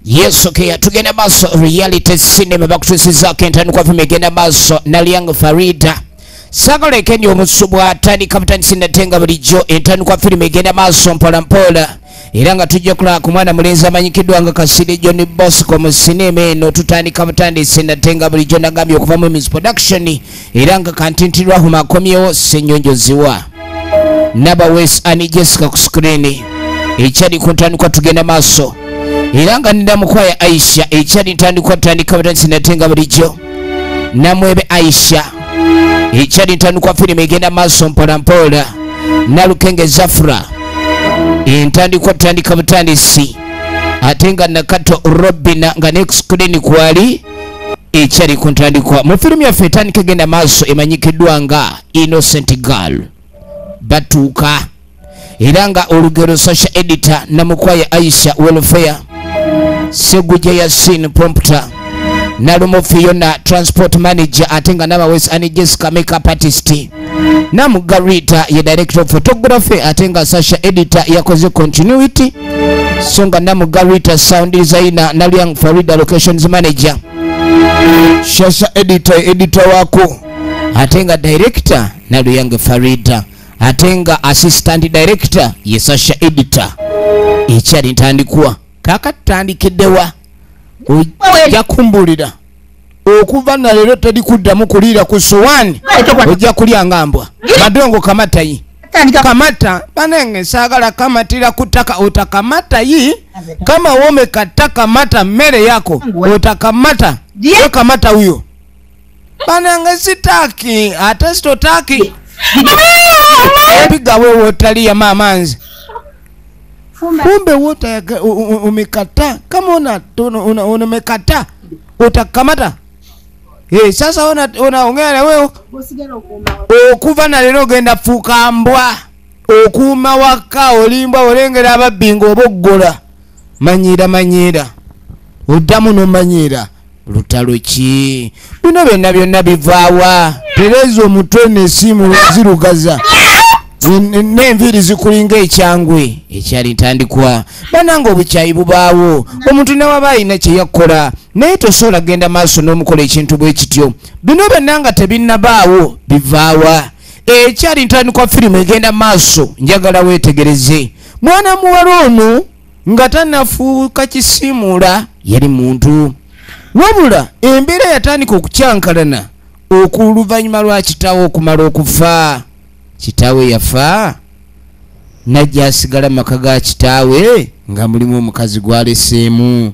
Yes, okay, tugenda maaso. Reality Cinema bakutuusizaako entandikwa firimu egenda maaso, Nalyang Farida saagala ekendi omusubwa atandika butandisi nate nga bulijjo. Entandikwa firimu egenda maaso mpola mpola, era nga tujja kulaba ku mwana mulenzi amanyikiddwa nga Kasiri John Bosco mu sinema eno. Tutandika butandisi nate nga bulijjo, nagambye okuva mu Miss Production, era nga Kantinti Rahuma akomyewo, Ssenyonjo Ziwa, Nabawes Ani Jessica ku screen. Ekyali ku ntandikwa, tugenda maaso, era nga nina mukwaya Aisha. Ekyali ntandikwa, tutandika butandisi nate nga bulijjo, Namwebe Aisha. Ekyali ntandikwa firimu egenda maaso mpola mpola, Nalukenge Zafra. Entandikwa tutandika butandisi, ate nga Nakato Robina nga ne screen kwali. Ekyali ku ntandikwa mu firimu yaffe etandika egenda maaso emanyikiddwa nga Innocent Girl, batuuka era nga olugero Sasha editor, Namukwaya Aisha welfare, Seguja Yasin prompter, Nalumo Fiona transport manager, ate nga Nabawes Ani Jessica makeup artist, Namugarita ye director of photography, ate nga Sasha editor yakoze continuity, so nga Namugarita sound designer, Nalyang Farida locations manager, Shasha editor, editor wako, ate nga director Naluyang Farida, ate nga assistant director ye Sasha editor. Ekyali ntandikwa, kaakati tutandikiddewa? Ojja kumbulira, okuva na leero teri kuddamu kuliira ku sowaani, ojja kulya nga mbwa. Madongo kamatayi kamata banenge, saagala kamatira ku ttaka. Otakamata yi kama womekata, kamata mmere yako otakamata we, kamata huyo banange, sitaki ate sitotaki piga wewe otaliya maama nze. Kumbe wote umekataa, kama una umekataa utakamata. Eh, sasa unaongea na wewe, okuva na leero ogenda fuuka mbwa, okuuma waka, olimbwa, olengera ababbi ng'oboggola. Manyiira, manyiira, oddamu n'omanyiira. Lutalo ki bino byonna byonna bivaawa? Tereza omutwe n'essimu zirugaza n'enviiri zikulinga ekyangwe. Ekyali ntandikwa, bananga obukyayi bubaawo. Omuntu newaba alina kyeyakola, naye tosobola genda maaso n'omukola ekintu bwe kityo. Bino byonna nga tebinnabaawo bivaawa? Ekyali ntandikwa firimu egenda maaso, njagala weetegereze mwana muwala ono nga tannafuuka kisiimuula yali muntu, wabula embeera yatandika okukyankalana okuluvannyuma lwa kitaawe okumala okufa. Kitaawe yafa, najja asigala maka ga kitaawe nga mulimu omukazi gwaleseemu.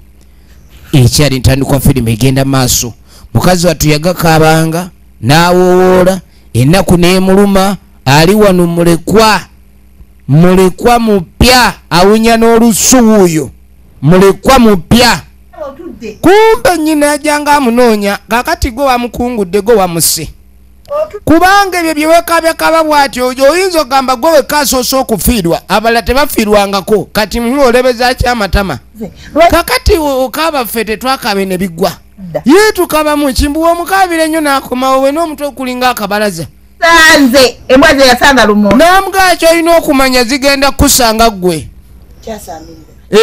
Ekyali ntandikwa firimu egenda maaso, mukazi wattu yagakaabanga n'awowoola, ennaku n'emuluma. Ali wano mulekwa, mulekwa mupya, awunya n'olusu wuuyo mulekwa mupya. Kumbe nnyina yajjanga amunoonya. Kakati gwe wamukungudde, gwe wamuse, kubanga ebyo byewekabyakaba bw'atyo oyinza ogamba gwe wekka asoose okufiirwa, abalala tebafiirwangako. Kati olebeza ki amatama? Kakati okaaba, ffe tetwakabe ne biggwa, ye tukabamu kimbuwa omukaabira ennyo n'akomawo we n'omutwe okulinga akabalaza. Sanze embwa ze yasanga lumo. Namugaa kyolina okumanya, zigenda kukusanga ggwe.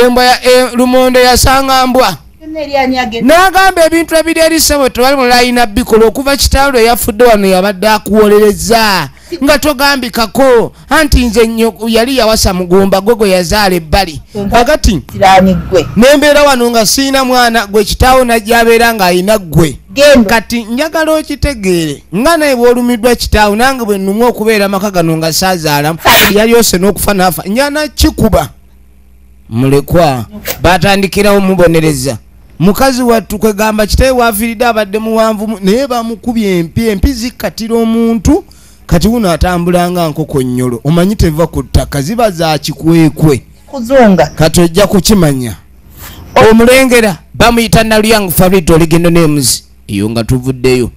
Embwa lumonde yasanga mbwa. N'agamba ebintu ebiri eri ssebo tewali mulayina bikola. Okuva kitaawe lwe yafudde, wano yabadde akuwolereza nga togambikako, anti nze nnyo yali yawasa mugumba gwe gwe yazaala ebbali. Kakati nembeera wano nga siina mwana gwe, kitaawo najja abeera ng'alina ggwe. Kati njagala okitegeere nga naye bw'olumiddwa kitaawo, nange bwe nnumwa okubeera amaka gano nga saazaala, yalyose n'okufa n'afa njana kikuba mulekwa. Batandikirawo mubonereza mukazi wattu. Kwegamba kitawe waafiiridde abadde muwanvu, naye bamukubye empi, empi zikkatira omuntu. Kati wuno atambula nga nkoko nnyolo, omanyi teva ku ttaka, ziba za kikwekwe. Kuzunga. Kati ojja kukimanya omulengera bamuyita Nalyang Farid oligendo names eyo. Nga tuvuddeyo,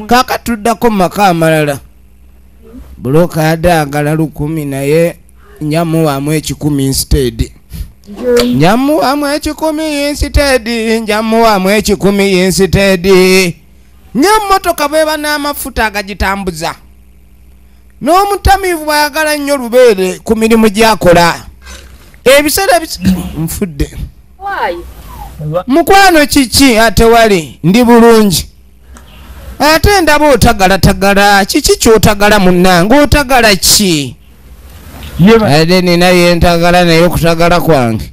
kaaka tuddako mu maka amalala. Buloka yadde agala 1000, naye njamuwaamu 100 instead, njamuwaamu 100 instead, njamuwaamu 100 instead. Ng'emmotoka bweba n'amafuta agagitambuza, n'omutamiivu bw'ayagala nnyo lubeere ku mirimu gy'akola ebiseera nfudde. Why? Mukwano kiki ate wali ndi bulungi. Ate ndaba otagalatagala kiki ky'otagala munnange otagala ki? Ate nina bye ntagala naye okutagala kwange.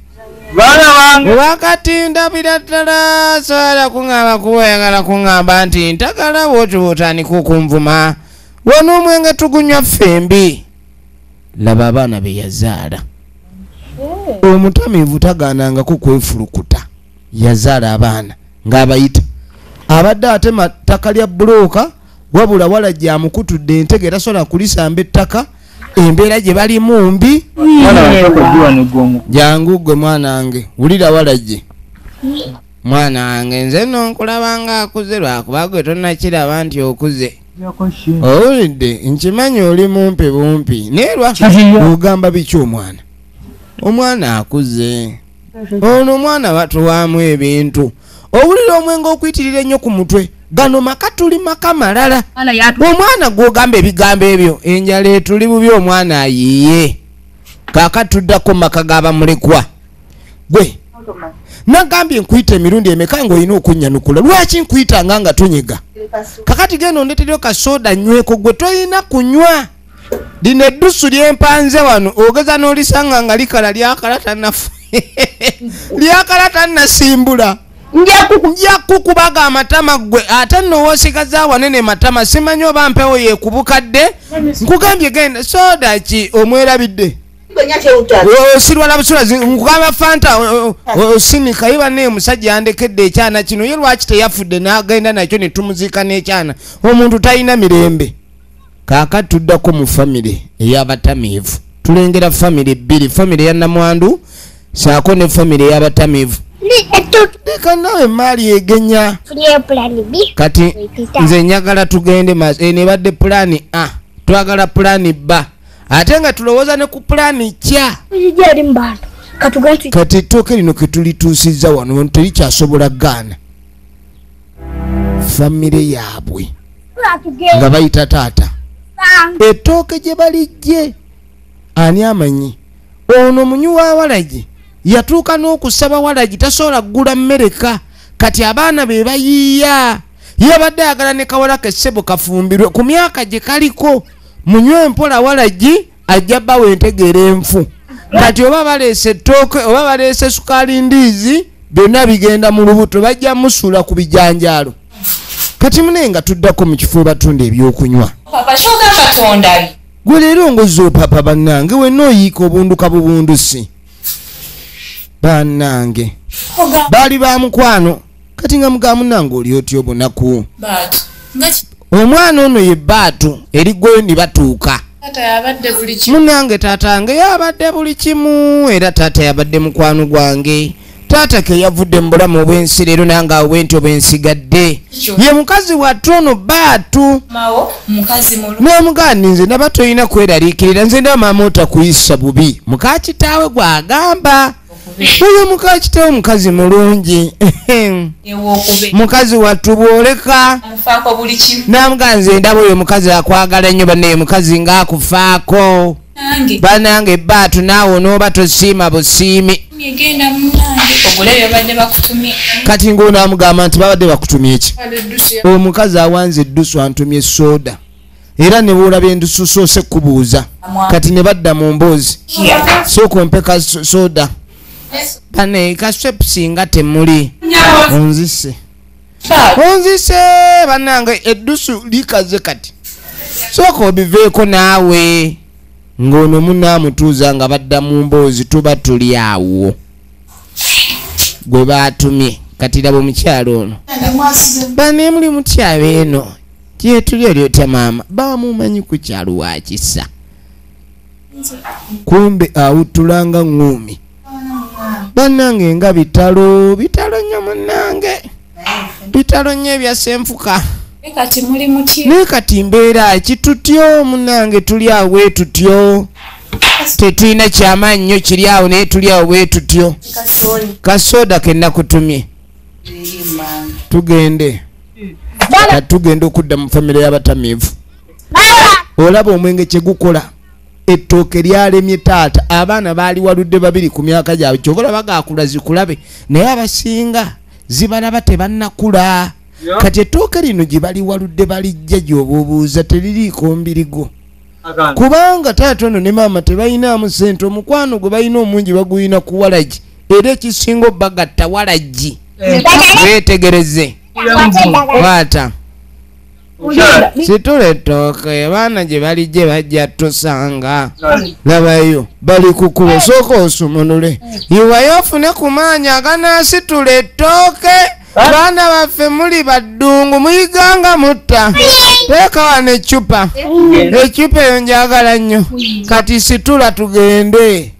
Wakati ndabira ddala sobola kuŋŋamba kuba oyagala kuŋŋamba nti ntagala bw'otyo bw'otandika okunvuma. Wano omwenge tugunywa ffembi. Laba abaana be yazaala. Omutamiivu tagaanangako kwefulukuta. Yazaala abaana ng'abayita. Abadde atema ttaka lya bbulooka wabula walajje amukutudde entege tasobola kulisamba ettaka embeera gye balimu mbi. Jangu ggwe mwana wange wulira walajje. Mwana wange nze nno nkulaba ng'akuze lwakuba gwe tonnakiraba nti okuze. Owulidde nkimanyi oli mumpi bumpi naye lwaki ogamba biki omwana? Omwana akuze. Ono omwana batuwaamu ebintu. Owulira omwenge okuyitirira ennyo ku mutwe. Gano maka tuli maka malala. Omwana gw'ogamba ebigambo ebyo enjala etuli bubi omwana ayiye. Kaakati tuddako maka g'abamulekwa. Gwe nagambye nkuyita emirundi emeka ng'olina okunnyanukula. Lwaki nkuyitanga nga tonyega? Kakati genda ondeetereyo kasoda nyweko gwe toyina kunywa. Lino eddusu lyempanze wano ogeza n'olisanga nga likala lyakala tannafu. Lyakala tannasimbula. Nja kukubaga amatama gwe ate nno w'osigaza wanene matama simanyi oba mpewo yeekubukadde. Nkugambye genda soda ki omwerabidde. Osirwala busula nkugamba fanta osinika ye banne omusajja yandekedde ekyana kino ye lwaki teyafudde n'agenda nakyo ne tumuziika n'ekyana. Omuntu talina mirembe. Kaakati tuddako mu famire ey'abatamiivu. Tulengera famire bbiri, famire ya Namwandu ssaako ne famire ey'abatamiivu. Leka naawe emaali egenya. Kati nze njagala tugende maaso. Eno ebadde pulaani A, twagala pulaani B. Ate nga tulowooza ne ku pulaani kya. Kati ettooke lino ke tulituusizza wano terikyasobola kugaana. Famire yaabwe nga bayita taata. Ettooke gye balijje ani amanyi? Ono munywi wa walagi yatuuka n'okusaba walagi tasobola kugula mmereka. Kati abaana be bayiiya. Yabadde ayagala ne kawala ke ssebo kafumbirwe ku myaka gye kaliko. Munywe mpola walagi ajja bbawa entegeera enfu. Kati oba baleese ettooke oba baleese sukaali ndiizi byonna bigenda mu lubuto bajja musuula ku bijanjaalo. Kati mune nga tuddako mu kifo batunda ebyokunywa. Gwe leero ngozza opapa bannange wenna oyiika obunduka bubundusi. Bannange baali ba mukwano kati nga muga munnange oli otya obunaku. Omwana ono ye Baatu eriggweyo ne batuuka. Munnange taatange yabadde buli kimu era taata yabadde mukwano gwange. Taata ke yavudde mu bulamu obw'ensi leero nange awo bwentyo bwe nsigadde. Ye mukazi wattu ono Baatu. N'omugaani nze ndaba tolina kweraliikirira nze ndaba maama otakuyisa bubi. Muka kitaawe gw'agamba. Oyo muka kitaawe mukazi mulungi. Mukazi wattu bw'oleka. N'amugaa nze ndaba oyo mukazi akwagala nnyo bannaye mukazi ng'akufaako. Bannange Baatu naawe onooba tosiima busiimi. Kati ng'ono amugamba nti babadde bakutumye ki? Omukazi awanze eddusu antumye soda. Era ne bw'olaba endusu soose kubuuza. Kati ne badda mu mboozi. Sooka ompe ka soda. Banne ka Schweppes nga temuli. Onzise. Onzise bannange eddusu likaze kati. Sooka obiveeko naawe. Ng'ono munaamutuuza nga badda mu mboozi tuba tuli awo. Gwe baatumye kati laba omukyalo ono. Banne muli mutya abeeno. Gyetuli oli otya maama? Bamumanyi ku kyalo wa kisa. Kumbe awuttula nga ŋŋuumi. Bannange nga bitalo, bitalo nnyo munnange. Bitalo nnyo ebya Ssenfuka. Naye kati mbeera ki tutyo munnange tuli awo bwe tutyo. Tetulina kyamaanyi nnyo kiri awo naye tuli awo bwe tutyo. Kasoda ke nakutumye. Tugende. Kati tugenda okudda mu famire y'abatamiivu. Olaba omwenge kye gukola. Ettooke lyalemye taata. Abaana baali waludde babiri ku myaka gyabwe. Kyova olaba gaakula zikulabe, naye abasinga zibalaba tebannakula. Kati ettooke lino gye bali waludde balijja gy'oba obuuza teririiko mbirigo. Kubanga taata ono ne maama tebalinaamu ssente, omukwano gwe balina omungi bagulina ku walagi, era ekisinga obbagatta walagi. Weetegereze. Kwata. Situla ettooke abaana gye balijje bajja tusanga. Labayo bali kukuba, sooka osumulule. Yiwayo ofune ku maanyi aganaasitula ettooke. Baana baffe muli baddungu, muyiganga mutta. Teeka wano eccupa. Eccupa eyo njagala nnyo. Kati situla tugende.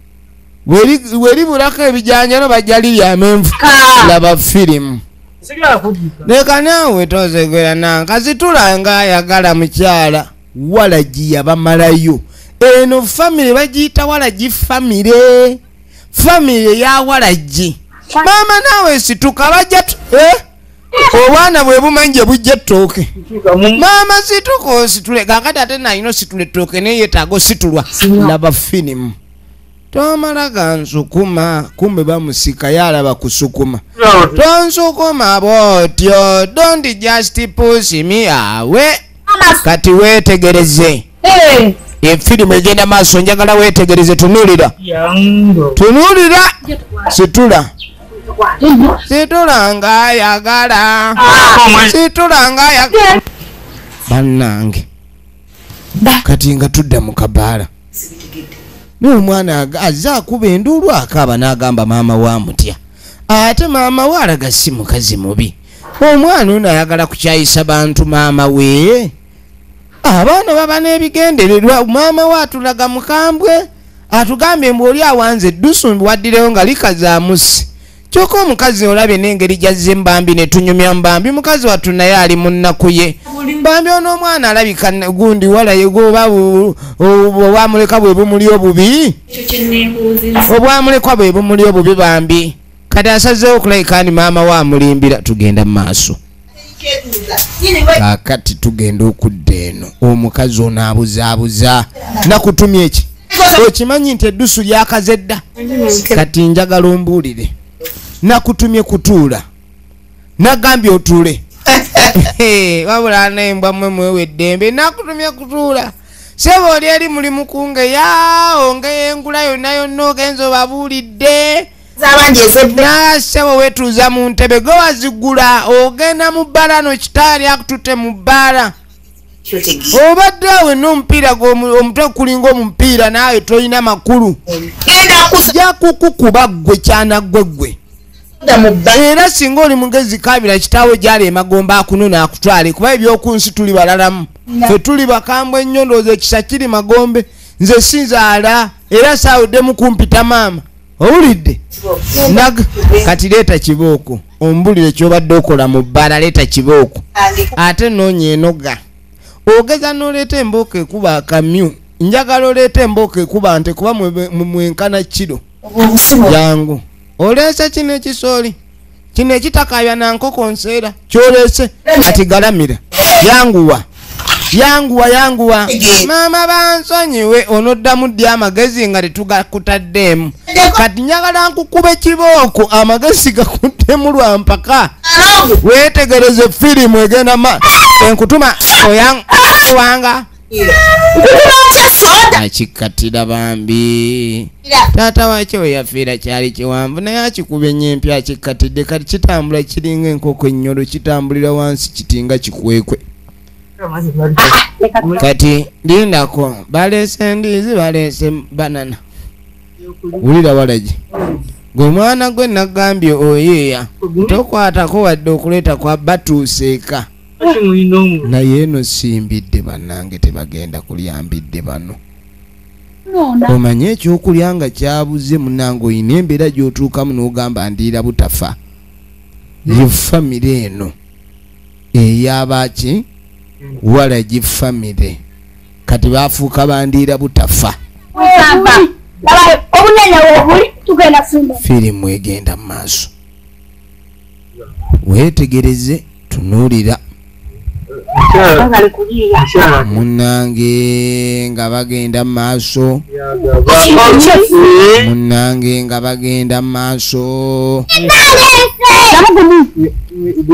Weribulako ebijanjalo bajja lirya amenvu. Laba firimu. Leka naawe tozegera nanka situla ng'ayagala mukyala. Walagi yabamalayo. Eno famire bagiyita walagi famire. Famire ya walagi. Maama naawe situka bajja obwana bwe bumanyi gye bujja ettooke. Maama situka ositule. Kaakati ate nalina ositula ettooke naye yeetaaga ositulwa. Laba firimu. Tomala gansukuma, kumbe bamusika yalaba kusukuma. Tonsukuma bw'otyo, don't just push me away. Kati weetegereze. Efirimu egenda maaso, njagala weetegereze, tunuulira. Tunuulira, situla. Situla ng'ayagala. Situla ng'ayagala. Bannange. Kati nga tudda mu kabaala. Naye omwana azze akuba enduulu akaaba n'agamba maama we amutya. Ate maama we alaga si mukazi mubi. Omwana ono ayagala kukyayisa bantu maama we. Abaana baba n'ebigendererwa. Maama we atulaga mukambwe, atugambye mbu oli awanze eddusu waddireyo nga likazaamusi. Kyokka omukazi olabye n'engeri gy'azze mbambi ne tunyumya mbambi, mukazi wattu naye ali mu nnaku ye. Mbambi ono omwana alabika gundi walaye goba obwamuleka bwe bumuli obubi. Obwamulekwa bwe bumuli obubi bambi. Kati asazeewo okulabika ni maama we amulimbira. Tugenda mu maaso. Kaakati tugenda okudda eno. Omukazi ono abuzaabuza. Nakutumye ki? Okimanyi nti eddusu lyakaze dda? Kati njagala ombuulire. Nakutumye kutuula. Nagambye otuule. Wabula n'embwa mmwe mwewe eddembe. Nakutumye kutuula. Ssebo oli eri muli mukunge yaawo ng'engula yonna yonna ogenze obabuulidde. Ssebo weetuuza mu ntebe gwe wazigula ogenda mu bbaala no kitaali akututte mu bbaala. Obadde awo n'omupiira omutwe gulinga omupiira naawe tolina makulu. Nja kukukuba ggwe kyana ggwe ggwe. Era singa oli mugezi kabira kitaawe gy'ali emagombe akunona akutwale, kuba eby'oku nsi tuli balalamu. Ffe tuli bakambwe ennyo, ndowooza ekisa kiri magombe. Nze sinzaala era saaweddemu kumpita maama. Owulidde? Kati leeta kibooko ombulire ky'obadde okola mu bbaala. Leeta kibooko ate noonya enoga. Ogeza n'oleeta embooko ekuba akamyu. Njagala oleeta embooko ekuba nte kuba mwenkana kiro. Jangu. Oleese kino ekisooli. Kino ekitakaabya na nkoko nseera. Ky'oleese kati galamira. Yanguwa. Yanguwa yanguwa. Maama bansonyiwe onoddamu ddi amagezi nga tetugakutaddeemu. Kati njagala nkukube kibooko amagezi gakuddemu lwa mpaka. Weetegereze firimu egenda ma enkutuma oyanga. Akikatira bambi. Taata wakyo we yafiira kyali kiwanvu naye akikuba ennyempya akikatidde. Kati kitambula kiringa enkoko ennyolo, kitambulira wansi kitinga kikwekwe. Kati lindako baleese ndizi baleese banana. Wulira walagi. Gwe mwana gwe nagambye oyeeya tokwatako wadde okuleeta kwa batuuse eka. Naye eno simbidde bannange tebagenda kulya mbidde bano. Omanye ekyokulya nga kyabuze munnange oyina embeera gy'otuukamu n'ogamba ndiira butafa. Ye famire eno ey'abaaki walagi famire kati bafuuka bandiira butafa. Firimu egenda mu maaso. Weetegereze tunuulira. Munnange nga bagenda maaso. Munnange nga bagenda maaso.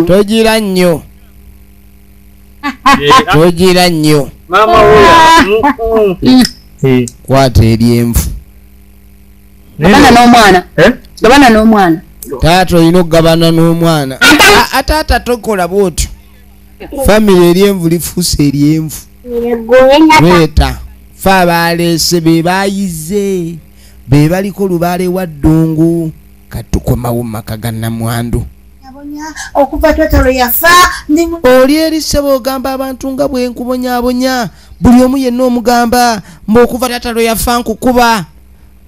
Togira nnyo. Togira nnyo. Kwata eryenvu. Gabana n'omwana. Gabana n'omwana. Taata olina okugabana n'omwana. Taata tokola bw'otyo. Famire eryenvu lifuuse eryenvu. Leeta. Fe abaleese be bayize. Be baliko lubaale wa ddungu. Katukomawo mu maka ga Namwandu. Okuva taata lwe yafa oli eri ssebo ogamba abantu nga bwe nkubonyaabonya buli omu yenna omugamba mbu okuva taata lwe yafa nkukuba.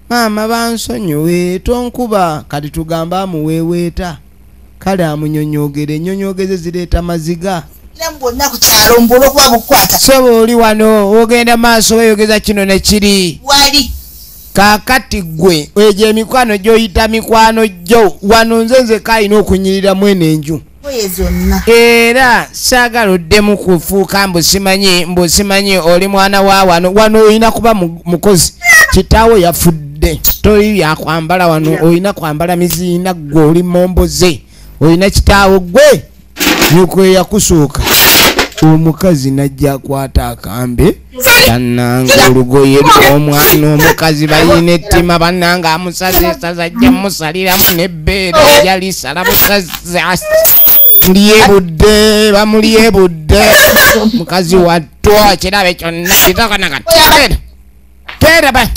Maama bansonyiwe tonkuba. Kati tugambe amuweeweeta kale amunyonyoogere ennyonyoogeze zireeta maziga. Ssebo oli wano ogenda maaso weeyogeza kino ne kiri. Kaakati ggwe egyo emikwano gy'oyita mikwano gyo wano nze nzekka alina okunyirira mwene enju. Era saagala oddemu kufuuka mbu simanyi oli mwana wa wano. Wano olina kuba mukozi. Kitaawo yafudde toli byakwambala wano olina kwambala miziina ggwe oli momboze. Olina kitaawo ggwe nyoko eyakusooka. Omukazi najja akwata akambe bannange olugoye lw'omwana omukazi balina ettima bannange amusaza essaza ajja musaliramu n'ebbeere ajja lisala busazi mulyebudde bamulyebudde mukazi wattu ekirabe kyonna kitakanakati teraba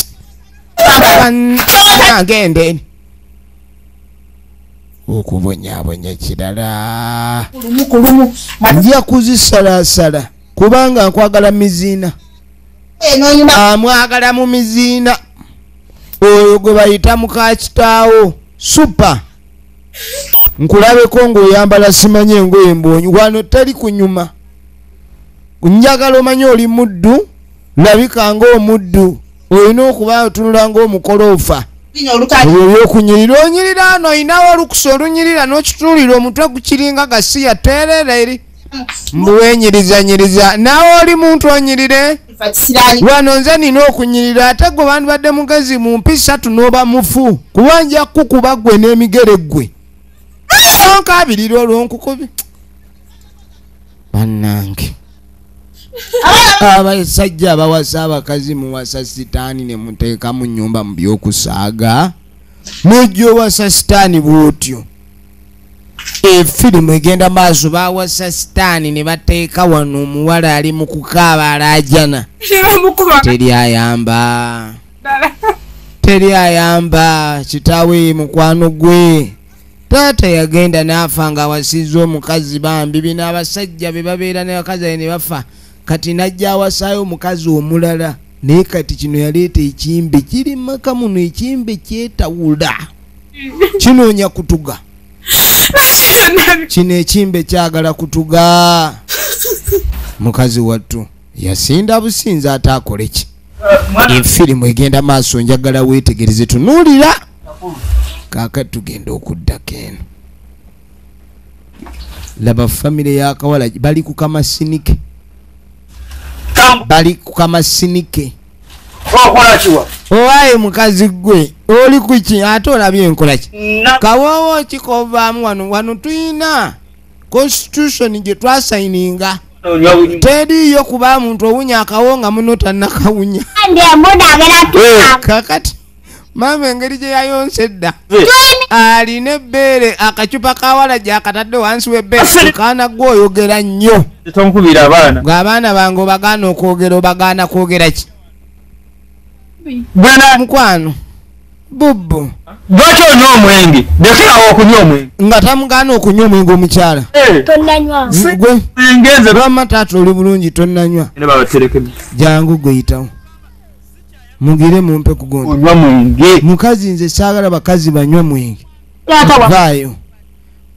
gende okubonyaabonya kirala. Nja kuzisalaasala kubanga nkwagala miziina. Amwagala mu miziina oyo gwe bayita muka kitaawo supa. Nkulabeko ng'oyambala simanyi engoye mbonyi wano teri kunyuma. Njagala omanye oli muddu, labika ng'omuddu, olina okuba otunula ng'omukoloofa. Ebyokunyirira onyirira ano olinawo olukusa olunyirira n'okitunuulira omutwe gukiringa gasiya teerera eri mbu weenyirizanyiriza naawe oli muntu onyirire. Wano nze nina okunyirira ate gwe bandibadde mugezi mu mpisa n'oba mufu kuba nja kukuba ggwe n'emigere ggwe. Onkaabirira olw'onkukubi. Bannange abasajja abawasa abakazi muwasa sitaani ne muteeka mu nnyumba mu by'okusaaga n'ojja owasa sitaani bw'otyo. Efirimu egenda maaso bawasa sitaani ne bateeka wano omuwala ali mu kukaaba alaajana. Teri ayamba. Teri ayamba kitaawe mukwano gwe. Taata yagenda n'afa ng'awasizza omukazi bambi bino abasajja be babeera n'abakazi ne bafa. Kati najja awasaayo omukazi omulala naye kati kino yaleeta ekimbe kiri maka muno ekimbe kyetawula kinoonya kutuga. Kino ekimbe kyagala kutuga. Mukazi wattu yasinda businza ate akole ki? Efirimu egenda maaso njagala weetegereze tunuulira. Kaakati tugenda okuddako eno. Laba famire y'akawala bali ku kamasinike. Bali ku kamasinike. Owaye mukazi gwe oli kuki ate olabye enkola ki? Kawoowo kikovaamu wano wano tuyina constitution gye twasayininga. Teriiyo kuba muntu owunya akawo nga muno tannakawunya. Kakati maama engeri gye yayonsa edda alina ebbeere akacupa kawala gy'akatadde wansi w'ebbeere kaana gwe oyogera nnyo. Ng'abaana bange obagaana okwogera obagaana kwogera ki? Mukwano bubbu Lwaki onywa omwenge? Lekerawo okunywa omwenge. Nga tamugaana okunywa omwenge omukyala. Tonnanywa. Gwe wamma taata oli bulungi tonnanywa. Jangu gwe yitawo. Mugire mumpe kugonda. Onywa mwenge. Mukazi nze saagala bakazi banywa mwenge. Vaayo.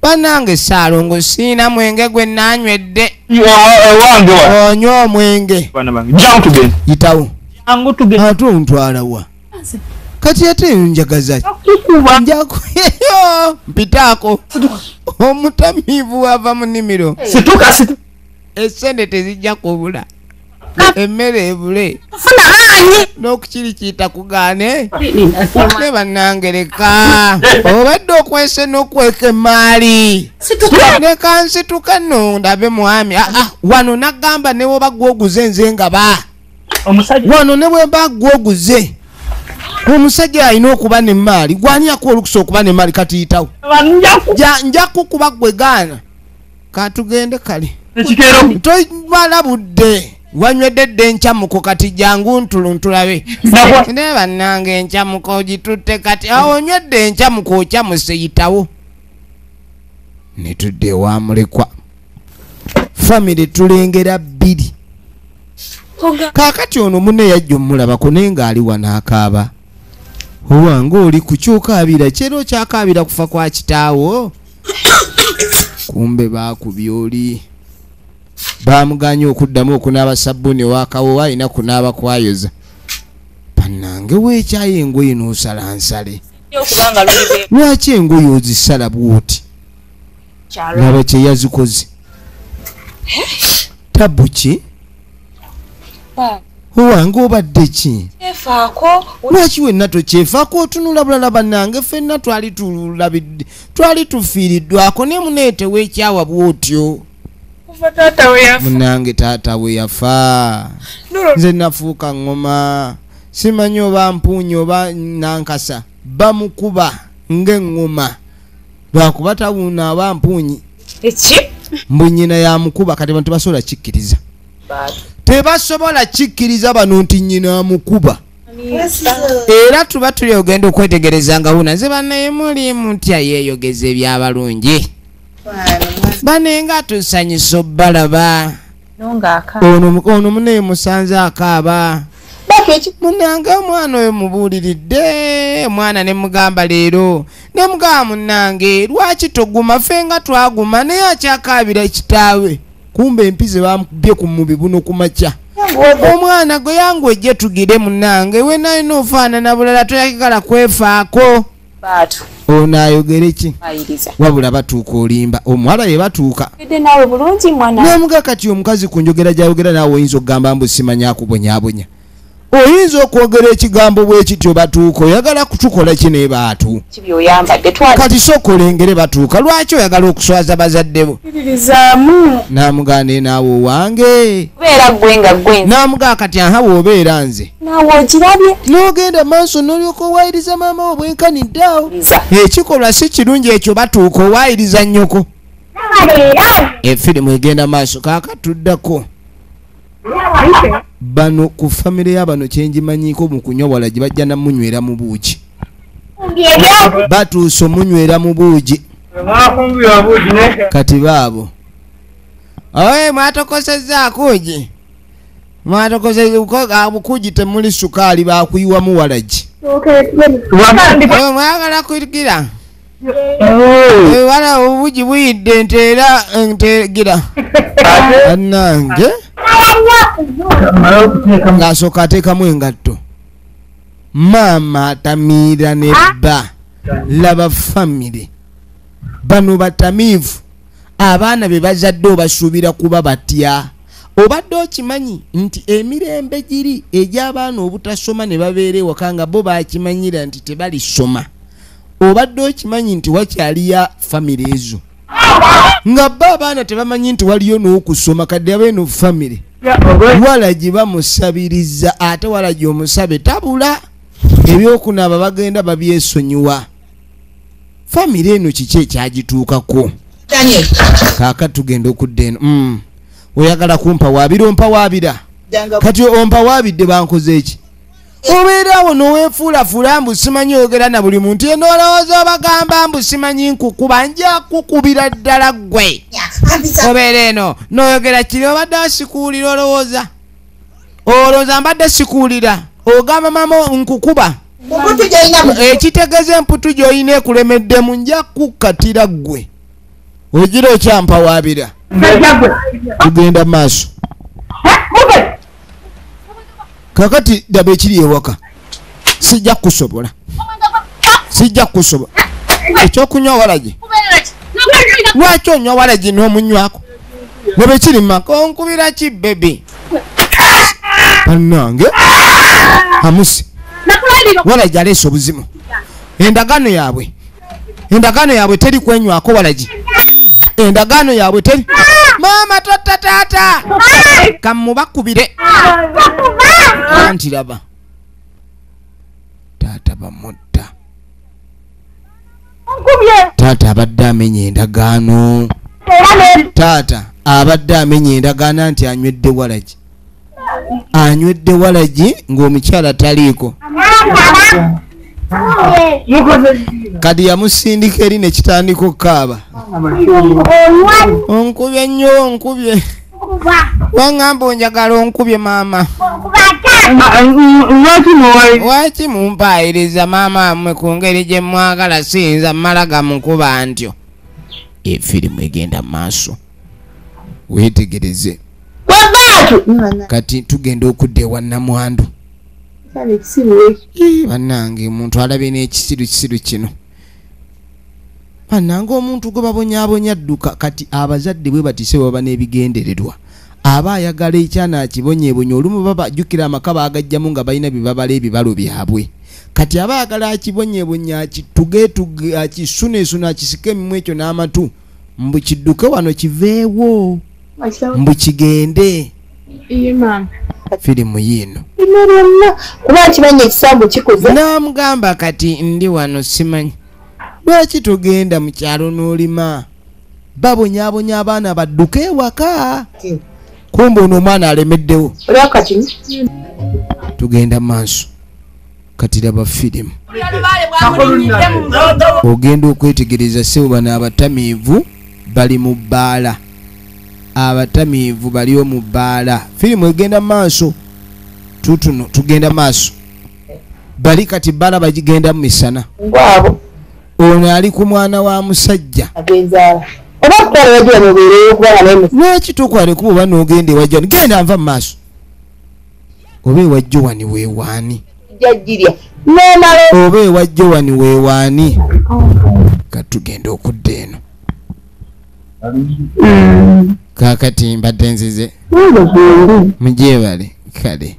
Bannange Ssaalongo siina mwenge gwe nanywedde. Ewange wa. Onywa omwenge. Jangu tugende. Yitawo. Jangu tugende. Ate ontwala wa? Kati ate njagaza ki? Njaku mpitaako. Omutamiivu ava mu nnimiro. Situka situka. Esente tezijja kubula. Emmere ebule. N'okukirikiita kugaane. Ne bannange leka. Obadde okwese n'okweka emaali. Leka nsituka nno ndabe mwami. Wano nagamba ne bw'oba gw'oguze nze ngaba. Wano ne bw'oba gw'oguze. Omusajja alina okuba n'emmaali. Gwani akuwa olukusa okuba n'emmaali kati yitawo. Nja kukuba gwe gaana. Katugende kale. Tomala budde. Wanywedde dda enkyamuko kati jangu ntuluntulabe. Ne bannange enkyamuko ogitutte kati awo onywedde enkyamuko okyamuse yitawo. Ne tudde ewa mulekwa. Famire tulengera bbiri. Kaakati ono munne yajja omulabako naye ng'ali wano akaaba. Owange oli ku ky'okaabira kyera okyakaabira kufa kwa kitaawo. Kumbe baakubye oli. Baamuganye okuddamu okunaaba sabbuuni ow'akawoowo alina kunaaba kwayoza. Bannange weekyayo engoye n'osala nsale. Lwaki engoye ozisala bw'oti? Laba kye yazikoze. Tabu ki? Owange obadde ki? Lwaki wenna tokyefaako otunula bulala bannange ffenna twali tulabidde twali tufiiriddwako ne muneete weekyawa bw'otyo. Munnange taata we yafa. Nze nafuuka ŋŋoma. Simanyi oba mpuunyi oba nankasa. Bamukuba ng'eŋŋoma. Lwakuba tawuuna aba mpuunyi. Mbu nnyina yamukuba kati bantu tebasobola kikkiriza. Tebasobola kikkiriza bano nti nnyina amukuba. Era tuba tuli ogenda okwetegereza nga wuna nze bannaye muli mutya yeeyogeza ebyabalungi. Banenga tusanyusa obbalaba. Ono munne musanze akaaba. Munnange omwana oyo mubuuliridde. Omwana ne mugamba leero. Ne mugamba munnange lwaki toguma ffe nga twaguma naye akyakaabira kitaawe. Kumbe empize bamukubye ku mubi buno ku makya. Omwana gwe yangu ejje tugire munnange we nalina ofaanana bulala toyagala kwefaako. Ono ayogere ki? Wabula batuuka olimba. Omuwala ye batuuka. Namuga kati omukazi ku njogera gy'ayogera naawe oyinza okugamba mbu simanyi akubonyaabonya. Oyinza okwogera ekigambo bwe kityo batuuka oyagala kutukola ki ne baatu. Kati sooka olengere batuuka lwaki oyagala okuswaza bazadde bo? Namugaana naawe owange. Namugaa kati aha bw'obeera nze. N'ogenda maaso n'olyoka owaayiriza maama wo bwenkanidde awo. Ekikolwa si kirungi ekyo batuuka owaayiriza nnyoko. Efirimu egenda maaso kaakatuddako. Bano ku famire y'abano kyenjimanyiiko mu kunywa walagi bajja namunywera mu buugi. Batuuse omunywera mu buugi. Kati baabo. Oye mwatokosezza kuugi. Mwatokosezza bukuugi temuli sukaali baakuyiwamu walagi. Mwagala kugira. Wala obuugi buyidde nteera ntegira. Bannange. Ng'asooka ateekamu engatto. Maama atamiira ne bba. Laba famire. Bano batamiivu. Abaana be bazadde obasuubira kuba batya. Obadde okimanyi nti emirembe giri egy'abaana obutasoma ne babeera ewaka nga bo bakimanyira nti tebalisoma. Obadde okimanyi nti wakyaliya famire ezo. Nga bo abaana tebamanyi nti waliyo n'okusoma kadde abeeno famire. Walagi bamusabiriza ate walagi omusabe tabula. Ebyokunaaba bagenda babyesonyiwa. Famire eno kiki ekyagituukako? Kaaka tugenda okudda eno. Oyagala kumpa waabira ompa waabira. Kati ompa waabidde bankoze eki? Obeera awo n'oweefuulafuula mbu simanyi oyogera na buli muntu eno olowooza obagamba mbu simanyi nkukuba nja kukubira ddala ggwe. Obeera eno n'oyogera kiri obadde sikuwulira olowooza. Olowooza mbadde sikuwulira. Ogamba maama nkukuba. Ekitegeeza emputu gy'olina ekulemeddemu nja kukkatira ggwe. Ogira okyampa waabira. Tugenda maaso. Kakati daba ekiri ewaka. Sijja kusobola. Sijja kusobola. Ekyokunywa walagi. Lwaki onywa walagi n'omunywako? Nebekiri maka onkubira ki baby? Bannange amusi walagi aleese obuzimu. Endagaano yaabwe, endagaano yaabwe teri kwenywako walagi. Endagaano yaabwe teri. Maama totta taata kamubakubire. Anti laba taata bamutta. Taata abadde amenya endagaano. Taata abadde amenya endagaano nti anywedde walagi. Anywedde walagi ng'omukyala taliiko. Kati yamusindika eri ne kitandika okukaaba. Onkubye nnyo, onkubye. Waŋŋamba onjagala onkubye maama. Lwaki mumpaayiriza maama mmwe ku ngeri gye mwagala siyinza mmala gamukuba ntyo. Efirimu egenda mu maaso. Weetegereze. Kati tugenda okudda ewa Namwandu. Bannange omuntu alabye n'ekisiru kisiru kino. Bannange omuntu gwe babonyaabonya adduka. Kati abazadde bwe batise baba n'ebigendererwa. Aba ayagala ekyana akibonyeebonye olumu babajjukira amaka baagajjamu nga balina bye babala ebibalo byabwe. Kati aba ayagala akibonyeebonye akitugeetuge akisuneesune akisike emimwa ekyo n'amatu mbu kidduke wano kiveewo mbu kigende. Firimu yiino. N'amugamba kati ndi wano simanyi lwaki togenda mu kyalo n'olima. Babonyaabonya abaana badduke ewaka. Kumbe ono omwana alemeddewo. Tugenda maaso. Kati laba firimu. Ogenda okwetegereza ssebo bano abatamiivu bali mu bbaala. Abatamiivu baliyo mu bbaala. Firimu egenda maaso. Tutuno tugenda maaso. Bali kati bbaala bagigenda mu misana. Ono ali ku mwana wa musajja. Lwaki tokwale kuba oba n'ogenda ewa Joan? Genda nva mu maaso. Oba ewa Joan weewaani? Oba ewa Joan weewaani? Kati tugenda okudda eno. Kaakati mbadde nzize. Mugyebale kale.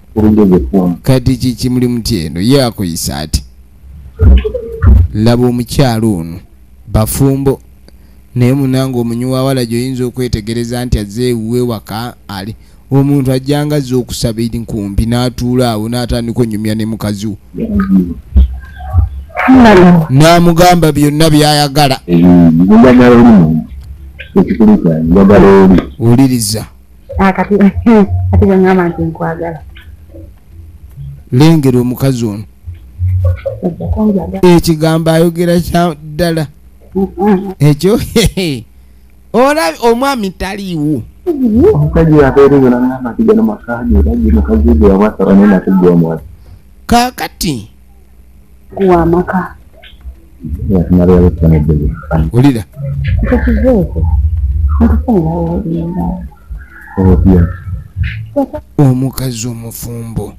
Kati kiki muli muti eno? Ye akuyisa ati. Laba omukyalo ono bafumbo. Naye munange omunywa walagi oyinza okwetegereza nti azze ewuwe waka ali. Omuntu ajjanga azze okusaba enkumbi n'atuula awo n'atandika onyumya ne mukazi we. N'amugamba byonna by'ayagala. Wuliriza. Lengera omukazi ono. Ekigambo ayogera kya ddala. Ekyo olabye omwami taliiwo. Kaakati wulira. Omukazi omufumbo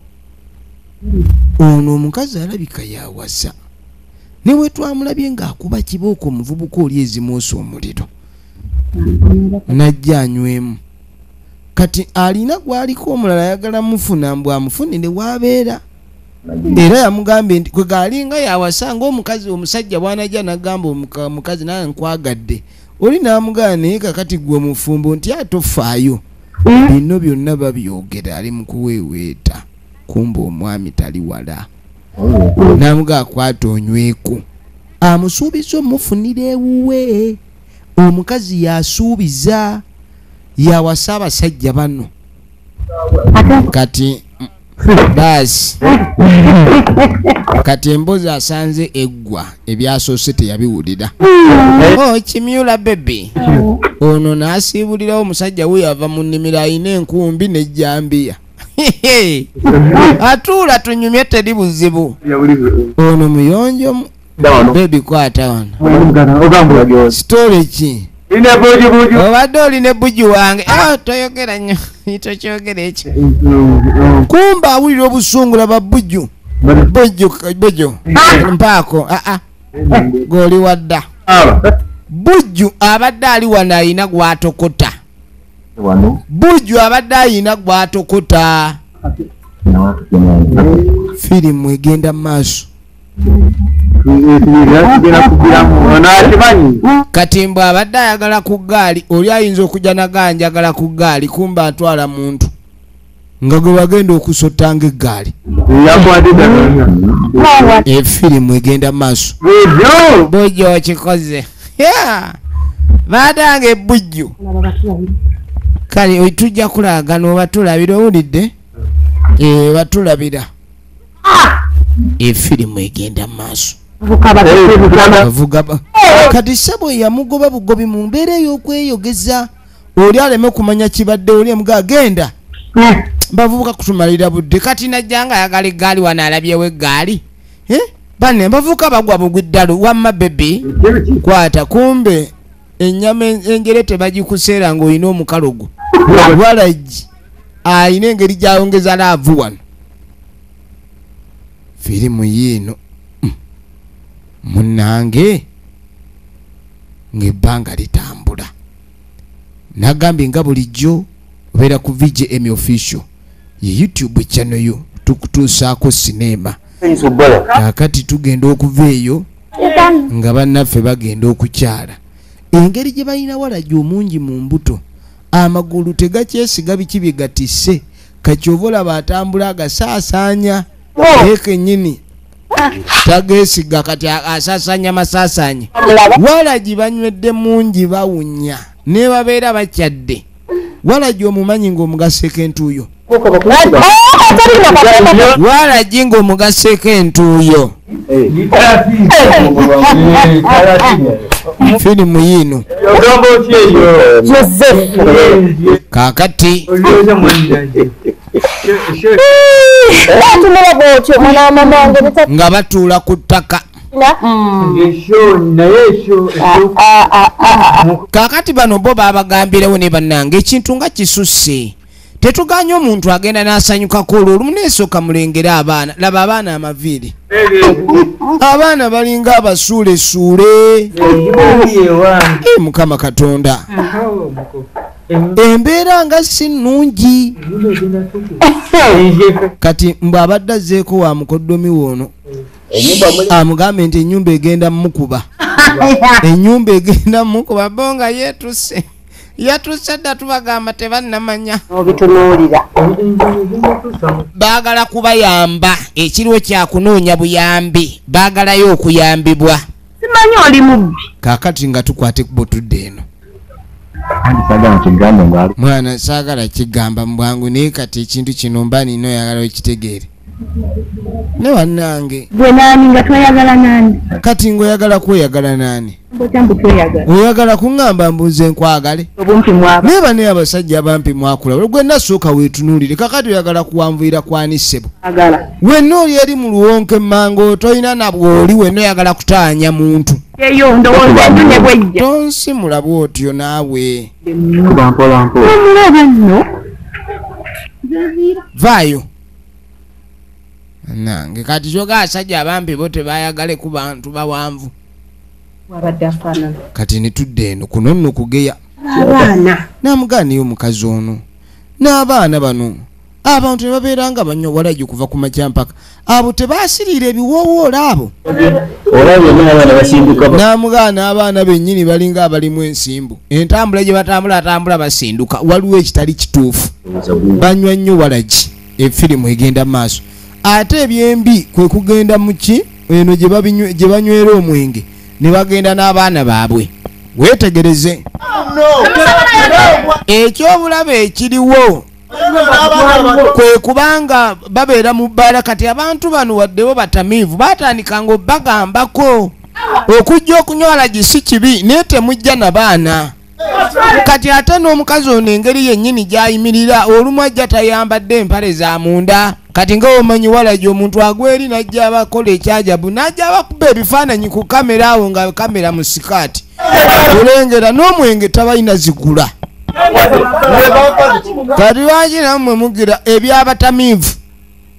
ono omukazi alabika yawasa. Ne bwe twamulabye ng'akuba kibooko omuvubuka oli ezimwosa omuliro najja anywemu. Kati alina gw'aliko omulala ayagala mufuna mbw amufunire w'abeera. Era yamugambye nti kwe galinga yawasa ng'omukazi omusajja bw'anajja n'agamba omukazi naye nkwagadde. Oli n'amugamba naye kakati gwe mufumbo nti atofaayo. Bino byonna babyogera ali mu kuweeweeta. Kumbe omwami tali wala. N'amugamba akwata onyweko. Amusuubiza omufunira ewuwe. Omukazi yasuubiza yawasa abasajja bano. Kati baasi kati embozi asanze eggwa ebyasoose teyabiwulira. Oh kimyula baby. Ono n'asiibulirawo omusajja wuuyo ava mu nnimiro alina enkumbi n'ejjambiya. Atuula tunyumye teri buzibu. Ono muyonjo baby kwata wano. Story ki? Obadde olina ebbuju wange. Toyogera nnyo, tokyogera ekyo. Kumbe awulira obusungu laba bbuju. Bbuju, bbuju. Mpaako, G'oli wadda. Bbuju abadde ali wano alina gw'atokota. Bujju abadde ayina gw'atokota. Firimu egenda maaso. Kati mbw abadde ayagala ku ggaali, oli ayinza okujja nagaa njagala ku ggaali, kumba atwala muntu nga gwe bagenda okusotanga eggaali. Efirimu egenda maaso. Bujju okikoze. Baadanga ebujju. Kale tujja kulagana oba tulabira, owulidde? Batulabira. Efirimu egenda maaso. Kati ssebo yamugoba bugobi mu mbeera ey'okweyogeza, oli aleme kumanya kibadde, oli emuga genda. Bavubuka kutumalira budde. Kati najja nga ayagala eggaali wano alabyewo eggaali. Banne bavubuka bagwa bugwi ddalu. Wamma bebi kwata, kumbe ennyama enjere tebagikuseera ng'olina omukalo gwo. Walagi ayina engeri gy'ayongeza laavu wano. Firimu yiino munnange ng'ebbanga litambula. Nagambye nga bulijjo obeera ku VJM Official ye YouTube channel yo, tukutuusaako sinema. Kaakati tugenda okuva eyo nga bannaffe bagenda okukyala. Engeri gye balina walagi omungi mu mbuto, amagulu tegakyesiga biki bye gatisse. Kakyova olaba atambula agasaasaanya naye kennyini tageesiga, kati asaasaanya masaasaanya. Walagi banywedde mungi bawunya ne babeera bakyadde. Walagi omumanyi ng'omugasseeko entuuyo. Walagi ng'omugasseeko entuuyo. Firimu yiino. Kaakati nga batuula ku ttaka. Kaakati bano bo babagambirewo ne bannange ekintu nga kisusse. Tetuganya omuntu agenda n'asanyukako olwo olumu neesooka mulengere abaana. Laba abaana amaviiri. Abaana balinga abasuulesuule. Mukama Katonda. Embeera nga si nnungi. Kati mbw abadde azzeeko wa mukoddomi woono amugambe nti ennyumba egenda mmukuba. Ennyumba egenda mmukuba, bo nga yeetuse. Yatuse dda tubagamba tebannamanya. Baagala kubayamba, ekiriwo kya kunoonya buyambi, baagalayo okuyambibwa. Simanyi oli mubbi. Kaakati nga tukwate ekkubo tudde eno. Mwana saagala kigamba mu bwangu, naye kati ekintu kino mba nina oyagala okitegeere. Ne bannange. Gwe nani nga tweyagala nani? Kati ng'oyagala kweyagala nani? Oyagala kuŋŋamba mbuze nkwagale? Naye bane abasajja abampi mwakula. Gwe nasooka weetunuulire, kakati oyagala kuwanvuyira kwani ssebo? Wenna oli eri mu luwonko emmango tolina na bw'oli, wenna oyagala kutaanya muntu. Tonsimula bw'otyo naawe. Vaayo. Nange kati kyoga abasajja abampi bo tebayagale ku bantu bawanvu. Kati ne tudda eno kuno nno kugeya. Namugaaniyo omukazi ono n'abaana bano. Abantu ne babeera nga banywa walagi kuva ku makya mpaka. Abo tebaasiriira ebiwoowoola abo. Namugaana abaana bennyini balinga abalimu ensimbu. Entambula gye batambula atambula basinduka. Waliwo ekitali kituufu. Banywa nnyo walagi. Efirimu egenda maaso. Ate ebyembi kwe kugenda mu ki eno gye banywera omwenge ne bagenda n'abaana baabwe. Weetegereze ekyobulabe ekiriwo kwe kubanga babeera mu bbaala. Kati abantu bano waddewo batamiivu baatandikanga obbagambako okujja okunywa walagi si kibi, naye temujja na baana. Kati ate n'omukazi ono engeri yennyini gy'ayimirira olumu ajja tayambadde empale za munda. Kati nga omanyi walagi omuntu agwa eri n'ajja abakola ekyajabu n'ajja abakuba ebifaananyi ku kamera awo nga kamera mu sikaati. Olengera n'omwenge tabalina zigula. Kati lwaki nammwe mugira ebyabatamiivu?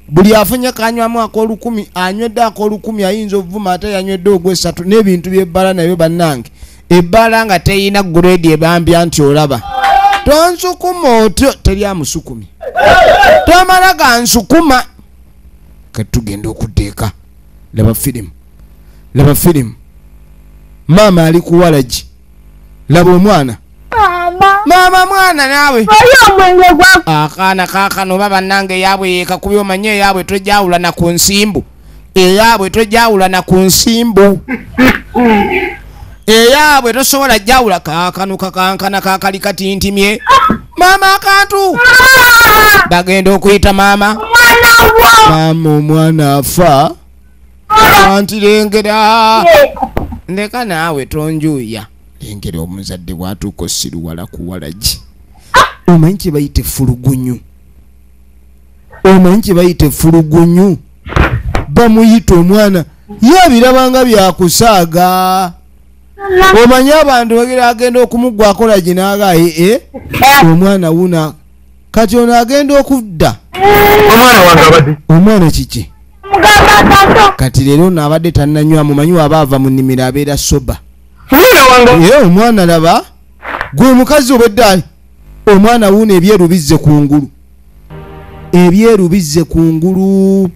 Buli afunye kanywamu ak'olukumi anywedde ak'olukumi ayinza ovuma ate yanywedde ogw'esatu n'ebintu by'ebbala nabyo bannange. Ebbala nga teyina grade ebambya nti olaba. Tonsukuma otyo teri amusukumi. Tomala gansukuma. Katugenda okuddeeka. Laba firimu. Laba firimu. Maama ali ku walagi. Laba omwana. Maama mwana naawe. Akaana kaakano baba nange eyaabwe yeekakubye omanye eyaabwe tojawula na ku nsimbu. Eyaabwe tojawula na ku nsimbu. Eyaabwe tosobola jawula kaakano kakankana kaakali katintimye. Maama akantu. Bagenda okuyita maama. Maama omwana afa. Anti lengera. Ndeka naawe tonjuya. Lengera omuzadde bw'atuuka osiruwala ku walagi. Omanyi kye bayita effulugunyu. Omanyi kye bayita effulugunyu. Bamuyita omwana. Ye abirabanga byakusaaga. Omanyi abantu bagira agenda okumugwako lagi n'aga omwana wuna. Kati ono agenda okudda. Omwana wange abadde. Omwana kiki? Kati leero ono abadde tannanywa mumanyi waba ava mu nnimiro abeera soba. Ye omwana laba gwe omukazi obwedda omwana wuno ebyeru bizze kungulu. Ebyeru bizze kungulu.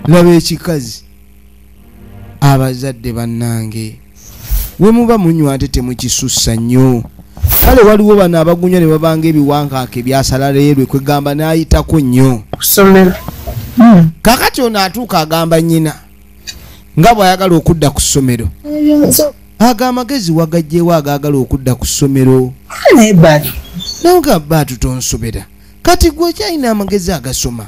Laba ekikazi. Abazadde bannange we muba munywa ate temukisussa nnyo. Kale waliwo bano abagunywa ne babanga ebiwankaaka ebyasala leerwe kwegamba n'ayitako nnyo. Kakati ono atuuka agamba nnyina nga bw'ayagala okudda ku ssomero. Ago amagezi wagajjewo agaagala okudda ku ssomero. Naye baatu tonsobera. Kati gwe okyalina amagezi agasoma.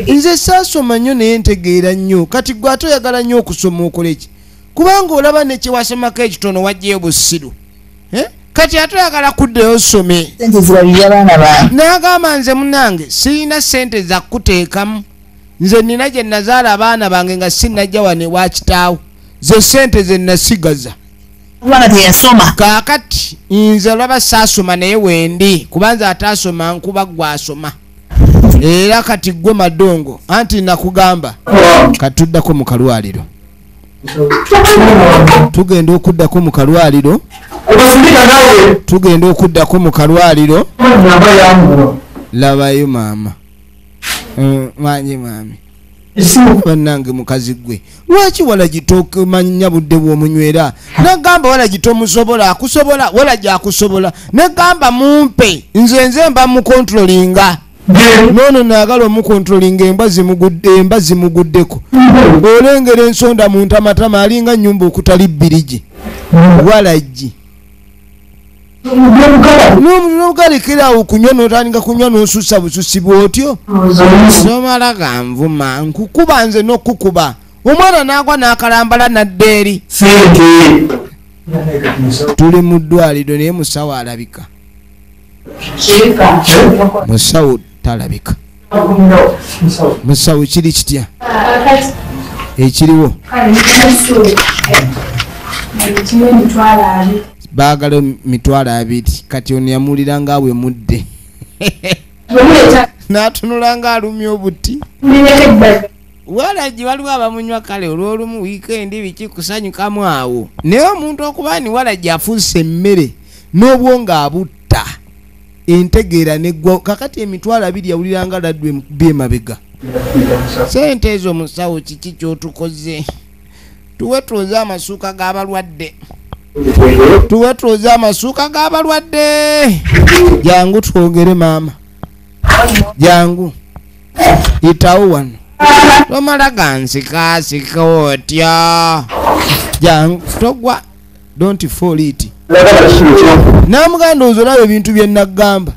Nze saasoma nnyo naye ntegeera nnyo. Kati gwe ate oyagala nnyo okusoma okole ki? Kubanga olaba ne kye wasomako ekitono wajjayo busiru. Kati ate oyagala kuddayo osome. N'agamba nze munnange sirina ssente za kukuteekamu. Nze nina gye nazaala abaana bange nga sinnajja wano ewa kitaawo. Ze ssente ze nasigaza. Kaakati nze olaba saasoma naye wendi kubanza ataasoma nkuba gwasoma. Era kati gwe madongo anti nakugamba katuddako mu kalwaliro. Tugenda okuddako mu kalwaliro. Tugenda okuddako mu kalwaliro. Labayo maama. Manye mami. Bannange mukazi gwe. Lwaki walagi tokumanya budde bw'omunywera? Nagamba walagi tomusobola akusobola walagi akusobola. Nagamba mumpe nze mba mukontrolinga. Nono nagala omukontrolinga embwa zimuguddeko. Olengera ensonda mu ntamatama alinga nnyumba okutali bbirigi. Walagi. N'ogalekera okunywa n'otandika kunywa n'osusa bususi bw'otyo. Somala ganvuma nkukuba nze n'okukuba. Omwana n'agwa n'akalambala n'adda eri. Tuli mu ddwaliro naye musawo alabika. Musawo talabika. Musawo kiri kitya? Ekiriwo. Baagala 20,000 kati ono yamuwulira nga awemudde. N'atunula nga alumya obuti. Walagi waliwo abamunywa kale olw'olumu wiikendi biki kusanyukamu awo. Naye omuntu okuba ni walagi afuuse emmere n'obwongo abutta entegeera neggwa. Kakati 20,000 yawulira nga laddu emukubye emabega. Ssente ezo musawo kiki ky'otukoze? Tuwe tuoze amasuuka g'abalwadde. Tuwe tuoze amasuuka g'abalwadde. Jangu twogere maama. Jangu. Yitawo wano. Tomala gansikasika otya. Jangu togwa. Don't fall it. Namugamba ndowooza olaba ebintu bye nagamba.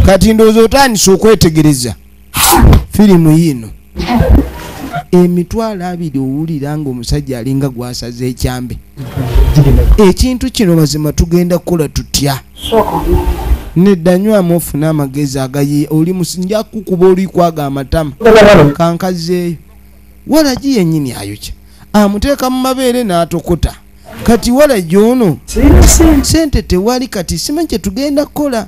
Kati ndowooza otandise okwetegereza. Firimu yiino. 20,000 owulira ng'omusajja alinga gwasaze ekyambe. Ekintu kino mazima tugenda kukola tutya? Nedda nywamu ofune amagezi agayi oli nja kukuba oli kwaga amatama. Kankazeeyo. Walagi yennyini ayokya. Amuteeka mu mabeere n'atokota. Kati walagi ono ssente tewali kati simanyi kye tugenda kukola.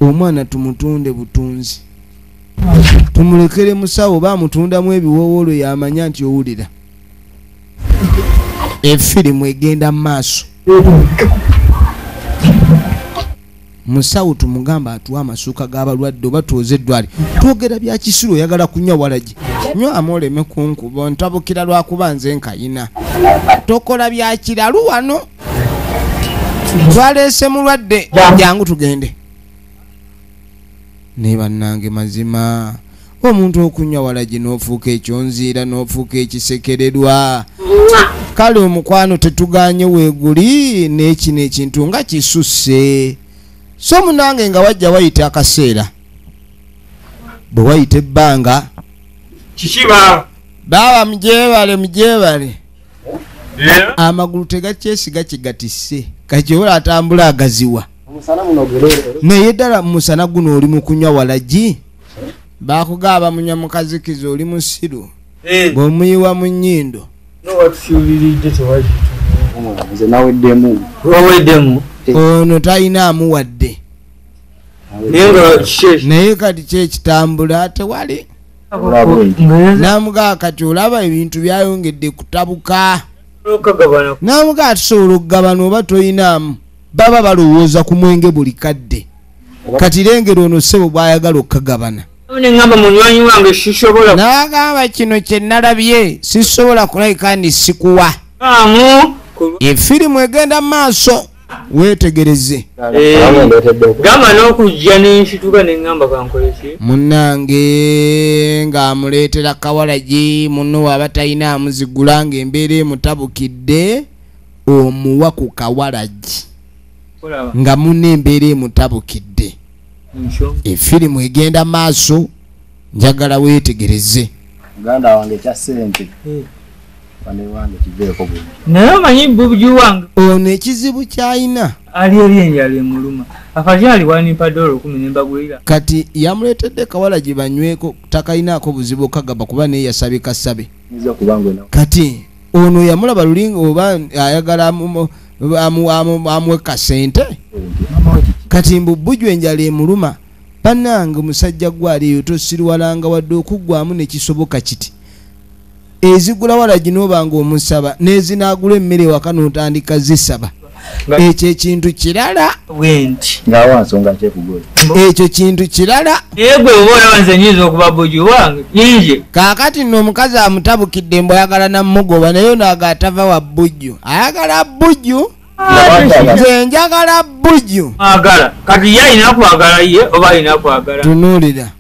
Omwana tumutunde butunzi. Tumulekere musawo bamutundamu ebiwoowolo yamanya nti owulira. Efirimu egenda mu maaso. Musawo tumugamba atuwa amasuuka g'abalwadde oba twoze eddwaliro. Twogera bya kisiru, oyagala kunywa walagi. Nywamu oleme kunkuba, ntabukira lwakuba nze nkayina. Tokola bya kiralu wano. Twaleese mulwadde, jangu tugende. Ne bannange mazima, omuntu okunywa walagi n'ofuuka ekyonziira n'ofuuka ekisekererwa. Kale omukwano tetuganye weeguli n'ekino ekintu nga kisusse. So munange nga wajja wayita akaseera, bwe wayita ebbanga kikiba baaba mugyebale mugyebale. Amagulu tegakyesiga kigatisse, kakyobola atambula agaziwa. Naye ddala musana guno oli mu kunywa walagi. Baakugaba munywa mu kazikiza, oli musiru bw'omuyiwa mu nnyindo. Ono talina amuwadde, naye kati kyekitambula tewali. Namugaa kati olaba ebintu byayongedde kutabuka. Namugaa tusobola okugabana oba toyinaamu. Baba balowooza ku mwenge buli kadde. Kati lengera ono ssebo bw'ayagala okukagabana. N'agamba kino kye nalabye sisobola kulabika ndi sikuwa. Efirimu egenda mu maaso, weetegereze. Gamba n'okujja n'ensituka ne ŋŋamba kankole ki? Munnange ng'amuleetera kawalagi, munno w'aba talina amuzigula ng'embeera emutabukidde, omuwa ku kawalagi nga munno embeera emutabukidde. Efirimu egenda maaso, njagala weetegereze. Muganda wange ekya ssente wange kiveeko bulungi. Naye omanyi bubugi wange ono ekizibu ky'alina ali eri enjala emuluma. Afadhali wanimpa $10 ne mbagulira. Kati yamuleetedde kawalagi banyweko, takalinaako buzibu okagaba kuba naye yasabye kasabe. Kati ono yamulaba lulinga oba ayagala amuwe kasente. Kati mbu bujju enjala emuluma. Bannange musajja gwali eyo tosiriwalanga wadde okuggwamu nekisoboka kiti. Ezigula walagi n'obanga omusaba n'ezinaagula emmere ewaka n'otandika zisaba. Ekyo ekintu kirala. Ekyo kintu kirala. Kaakati nno omukazi amutabukidde mbu ayagala namugoba, naye ono aga atava wa bujju. Ayagala bujju. Nze njagala bujju. Kati ye alina kwagala ye oba alina kwagala? Tunuulira.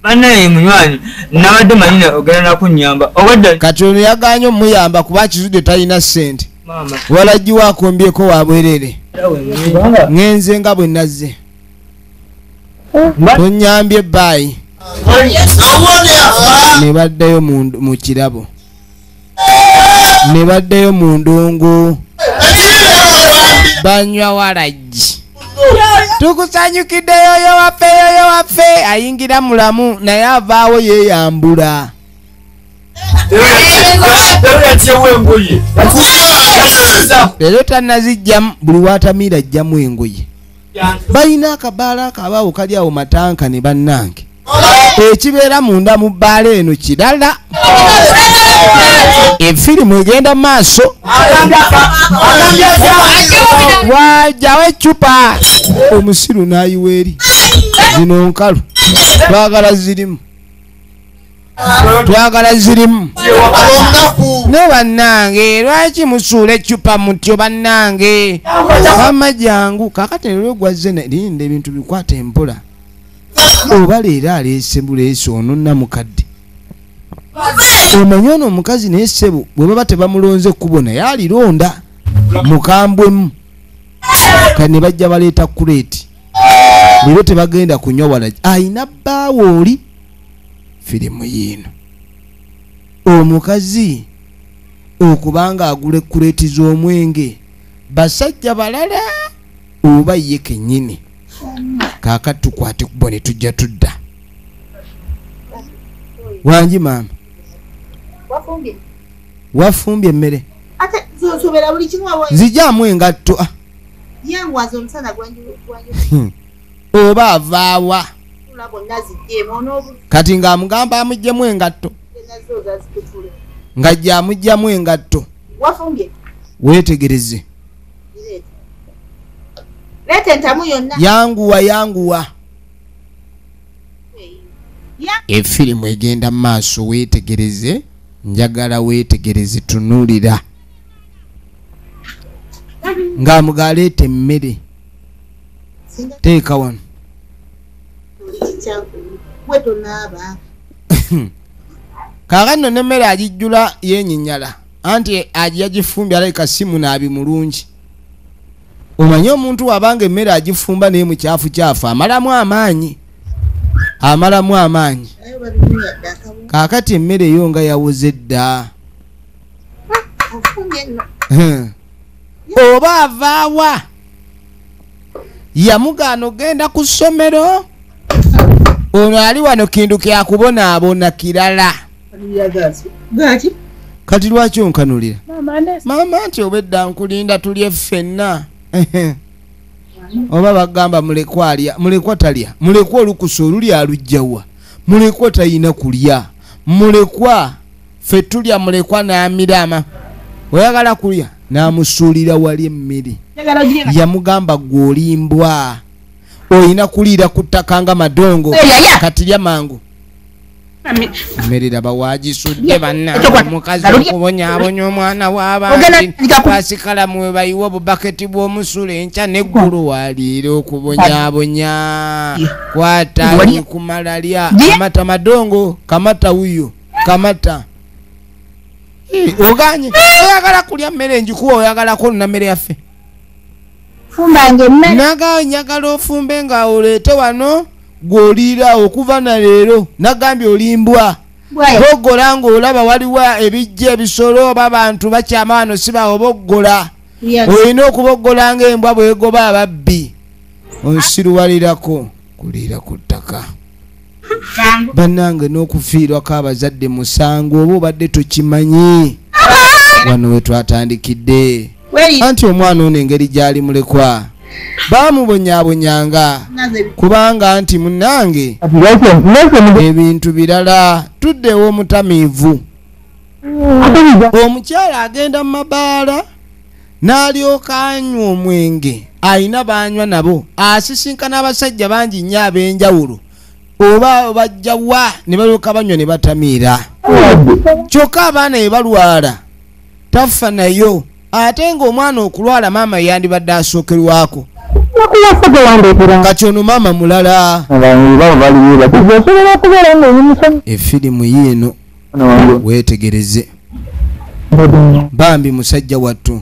Bannaye munywanyi nabadde manyi ogenda nakunnyamba. Kati ono yagaanye omuyamba kuba akizudde talina ssente. Walagi waakombyeko wa bwerere. Ngenze nga bwe nazze. Tonnyambye baayi. Ne baddayo mu kirabo. Ne baddayo mu ndongo. Banywa walagi. Tukusanyukidde yoyo waffe yoyo waffe. Ayingira mulamu naye avaawo yeeyambula. Leero tannazijjamu, buli w'atamiira ajjamu engoye. Balina akabaala akabaawo kali awo matanka ne bannange. Ekibeera munda mu bbaala eno kirala. Efirimu egenda maaso. Wajjawo eccupa. Omusiru n'ayiwa eri. Zino nkalu. Twagala zirimu. Twagala zirimu. Ne bannange lwaki musuula eccupa mutyo bannange? Wamma jangu kaakati leero gwazze linda ebintu bikwate mpola. Oba leero aleese buleesi ono nnamukadde. Omanyi ono omukazi naye ssebo bwe baba tebamulonze kkubo naye alironda mukambwemu. Kati ne bajja baleeta kuleeti. Leero tebagenda kunywa walagi. Ayina bbaawe oli firimu yiino. Omukazi okubanga agula kuleeti z'omwenge basajja balala oba ye kennyini. Kaakati tukwate kubbo ne tujja tudda. Wangi maama. Wafumbye emmere. Nzijaamu engatto. Oba avaawa. Kati ng'amugamba amuggyemu engatto. Ng'ajja amuggyamu engatto. Weetegereze. Leeta entamu yonna. Yanguwa yanguwa. Efirimu egenda maaso, weetegereze, njagala weetegereze, tunuulira. Ng'amugaleeta emmere. Teeka wano. Kaakano n'emmere agijjula yeenyinyala. Anti agiyagifumbye alabika si munaabi mulungi. Omanye omuntu wabanga emmere agifumba naye mukyafu amalamu amaanyi. Amalamu amaanyi. Kaakati emmere eyo nga yawoze dda. Oba avaawa. Yamugaana ogenda ku ssomero. Ono ali wano kintu kyakubonaabona kirala. Kati lwaki onkanulira? Maama nti obedda nkulinda tulye ffenna. Oba bagamba mulekwa alya, mulekwa talya, mulekwa olukusa oluli alujjawa, mulekwa talina kulya, mulekwa ffe tulya, mulekwa n'amirama. Oyagala kulya n'amusuulira wali emmere. Yamugamba gwe olimbwa, olina kuliira ku ttaka nga madongo, kati lya mangu. Emmere laba waagisudde bannange, omukazi okubonyaabonya omwana w'abandi. Basikala mwe bayiwa obubaketi bw'omusulo enkya n'eggulo waliira okubonyaabonya. Kwata kumala lya, kamata madongo, kamata wuyo, kamata. Oganye, oyagala kulya mmere njikuwa, oyagalako nna mmere yaffe. Naga njagala ofumbe nga oleete wano gw'oliira okuva na leero. Nagambye olimbwa. Boggola ng'olaba waliwo ebijja ebisolo oba abantu bakyama wano si bawo boggola. Olina okuboggola ng'embwa bw'egoba ababbi. Onsiruwalirako kuliira ku ttaka. Bannange n'okufiirwako abazadde musango oba obadde tokimanyi. Wano we twatandikidde. Anti omwana ono engeri gy'ali mulekwa baamubonyaabonyanga kubanga nti munnange ebintu birala. Tuddewo omutamiivu. Omukyala agenda mu mabaala n'alyoka anywa omwenge, alina banywa nabo, asisinkana abasajja bangi nnyo ab'enjawulo, oba bajja wa ne balyoka banywa ne batamiira. Kyokka abaana bwe balwala tafa nayo, ate ng'omwana okulwala maama yandibadde asookerwako. Kati ono maama mulala. Efirimu yiino weetegereze. Bambi musajja wattu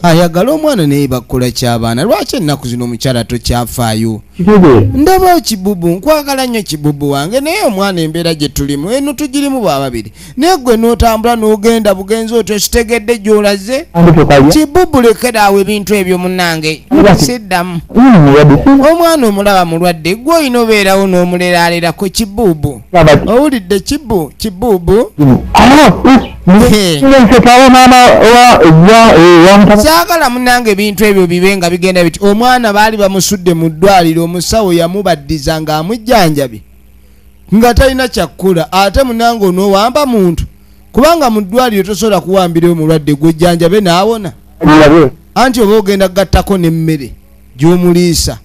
ayagala omwana naye bakola ky'abaana. Lwaki ennaku zino omukyala tokyafaayo? Ndaba kibubu, nkwagala nnyo kibubu wange, naye omwana embeera gye tulimu eno tugirimu bwa babiri, naye gwe n'otambula n'ogenda bugenzi otyo kitegedde gy'olaze. Kibubu lekeraawo ebintu ebyo munnange, siddamu. Omwana omulaba mulwadde, gwe olina obeerawo n'omuleraalerako. Kibubu owulidde? Kibu kibubu saagala munnange ebintu ebyo bibe nga bigenda biti. Omwana baali bamusudde mu ddwaliro, omusawo yamubaddiza ng'amujjanjabi nga talina kyakkola. Ate munnange onoowamba muntu, kubanga mu ddwaliro tosobola kuwambirayo omulwadde gw'ojjanjabe n'awona. Anti oba ogenda kugattako n'emmere gy'omuliisa.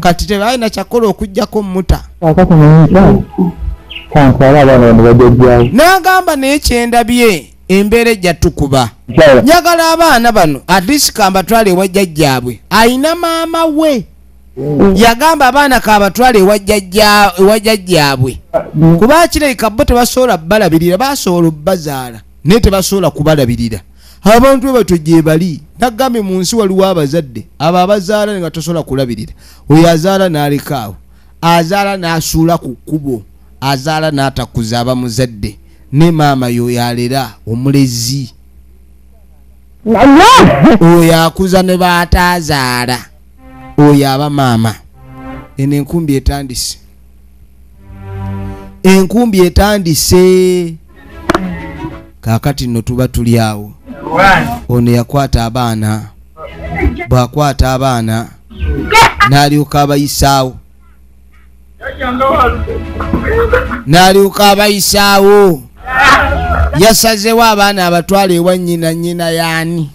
Kati tebalina kyakkola okuggyako muta. N'agamba naye kyendabye embeera ejja tukuba. Njagala abaana bano at least kambatwale ewa jjajjaabwe. Ayina maama we. Yagamba abaana kabatwale ewa jjajjaabwe, kuba kirabika bo tebasobola balabirira, basobola obbazaala naye tebasobola kubalabirira. Abantu bwe batyo gye bali. Nagambye mu nsi waliwo abazadde abo abazaala nga tosobola kulabirira. Oyo azaala n'aleka awo, azaala n'asuula ku kkubo, azaala n'atakuza aba muzadde, ne maama yoyo alera omulezi oyo akuza ne baataazaala, oyo aba maama. Eno enkumbi etandise, enkumbi etandise. Kaakati nno tuba tuli awo. Ono yakwata abaana, bw'akwata abaana n'alyoka abayisaawo, n'alyoka abayisaawo. Yasazeewo abaana abatwala ewa nnyina. Nnyina y'ani?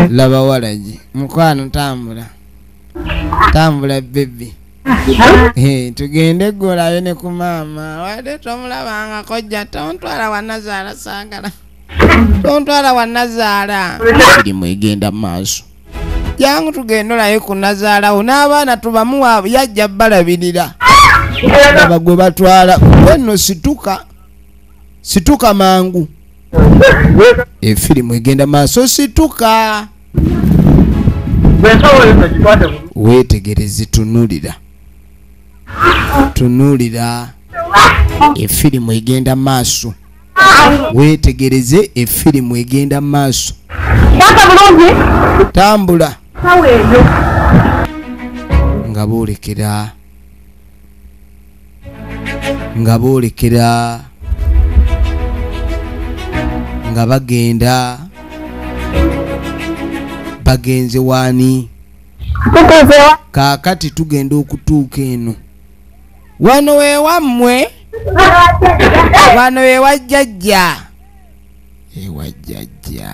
Laba walagi mukwano tambula tambula baby. Tugende golayo ne ku maama wadde tomulabanga kojja tontwala wanazaala saagala tontwala wanazaala firimu egenda maaso jangu tugende olayo ku nazaalawo n'abaana tubamuwa yajja balabirira laba gwe batwala wenno situka situka mangu efirimu egenda maaso situka weetegereze tunulira tunulira efirimu egenda maaso weetegereze efirimu egenda maaso tambula nga boolekera nga boolekera nga bagenda bagenze wani kaakati tugenda okutuuka eno wano we wammwe wano we wajjajja ewajjajja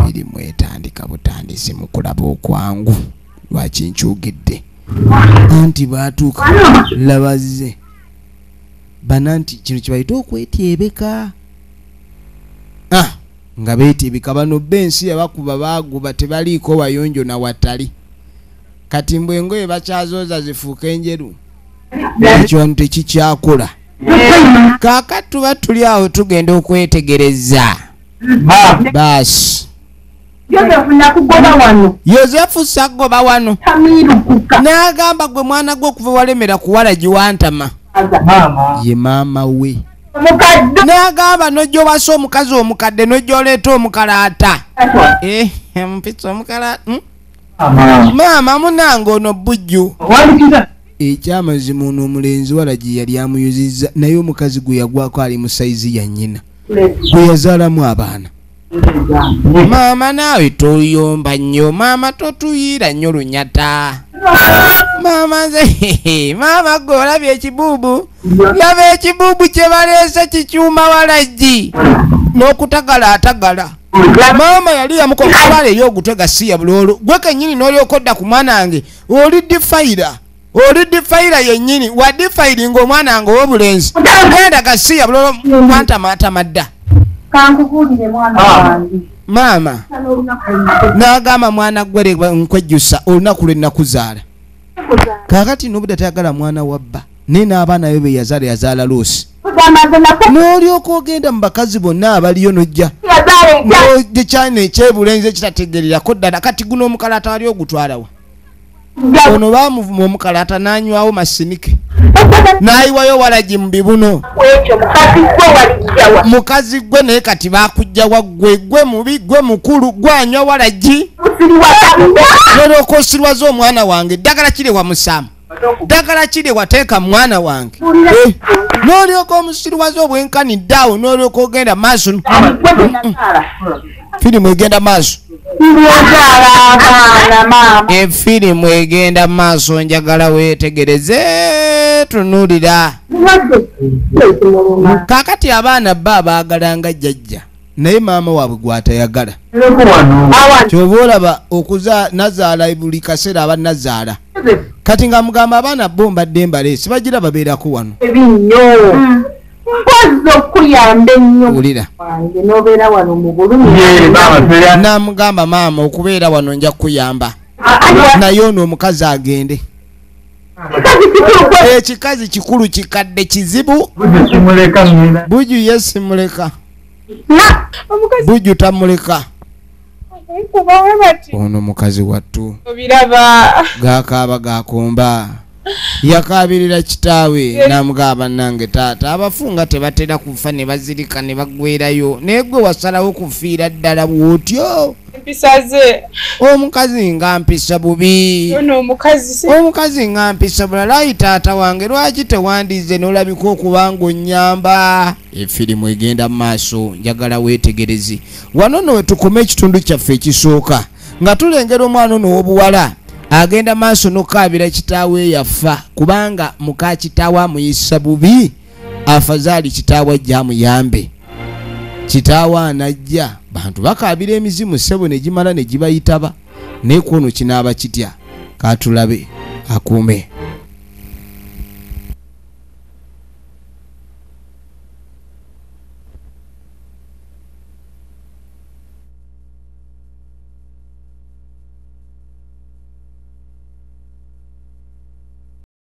firimu etandika butandisi mu kulaba okwangu lwaki nkyogedde anti baatuuka labazze bana nti kino kye bayita okwetyebeka nga beetyebeka bano bensi abakuba baaguba tebaliiko wayonjo na watali kati mbwe engoye bakyazooza zifuuka enjeru ekyo nti tekikyakola kaakati tuba tuli awo tugenda okwetegereza baasi Yosefu nakugoba wano. Yosefu sagoba wano. N'agamba gwe mwana gwe okuva walemera kuwala giwantama. Ye maama we. N'agamba n'ojja owasa omukazi omukadde n'ojja oleeta omukalaata. Mpitsa omukalaata. Maama munange ono bujju. Ekyamazima ono omulenzi wala gye yali amuyuzizza naye omukazi gwe yagwako ali mu sayizi ya nnyina gwe yazaalamu abaana. Maama naawe toyomba nnyo maama totuyiira nnyo lunyata maama nze maama gwe olabye ekibuubu laba ekibuubu kye baleese kikyuma walagi n'okutagala atagala maama yali yamukola eyo ogutwe gasiya bulolo gwe kennyini n'olyoka odda ku mwana wange oli difayira oli difayira yennyini wadifayiringa omwana wange ow'obulenzi genda gasiya bulolo mwantamaatamadda. Kankubuulire mwana wange. Maama n'agamba mwana gwe nkwejjusa olunaku lwe nakuzaala kaakati n'obudde tayagala mwana wa bba naye n'abaana be be yazaala yazaala loosi n'olyoka ogenda mu bakazi bonna abaliyo n'ojja n'ojja kyana ekyebulenzi ekitategererako ddala kati guno omukalaata wali ogutwalawa ono baamuvuma omukalaata n'anywawo masinike n'ayiwayo walagi mu bibuno mukazi gwe naye kati bakujjawa gwe gwe mubi gwe mukulu gwanywa walagi n'olyoka osirwaza omwana wange eddagala kire wamusaamu ddagala kire wateeka mwana wange n'olyoka omusirwaza obwenkanidde awo n'olyoka ogenda maaso firimu egenda maaso efirimu egenda maaso njagala weetegereze tunulira kaakati abaana ba baagalanga jjajja naye maama waabwe gw'atayagala ky'oba olaba okuza nazaala buli kaseera aba nazaala kati nga mugamba abaana bo mbadde mbaleese bagira babeerako wano mpozi okuyamba ennyo wange n'obeera wano mu bulumi namugamba maama okubeera wano nja kukuyamba naye ono omukazi agende ekikazi kikulu kikadde kizibu buju ye simuleka buju tamuleka ono mukazi wattu gakaaba gakomba yakaabirira kitaawe namugamba nange taata abafunga tebatera kufa ne bazirika ne baggwerayo naye gwe wasalawo kufiira ddala bw'otyo omukazi nga mpisa bubi omukazi nga mpisa bulala ayi taata wange lwaki tewandize n'olabika okubanga onnyamba efirimu egenda mu maaso njagala weetegereze wano nno we tukome ekitundu kyaffe ekisooka nga tulengera omwana ono ow'obuwala agenda maaso n'okukaabira kitaawe yafa kubanga muka kitaawe amuyisa bubi afazaali kitaawe ajja amuyambe. Kitaawe anajja, bantu bakaabira emizimu ssebo ne gimala ne gibayitaba, naye ku ono kinaaba kitya? Katulabe. Akuume.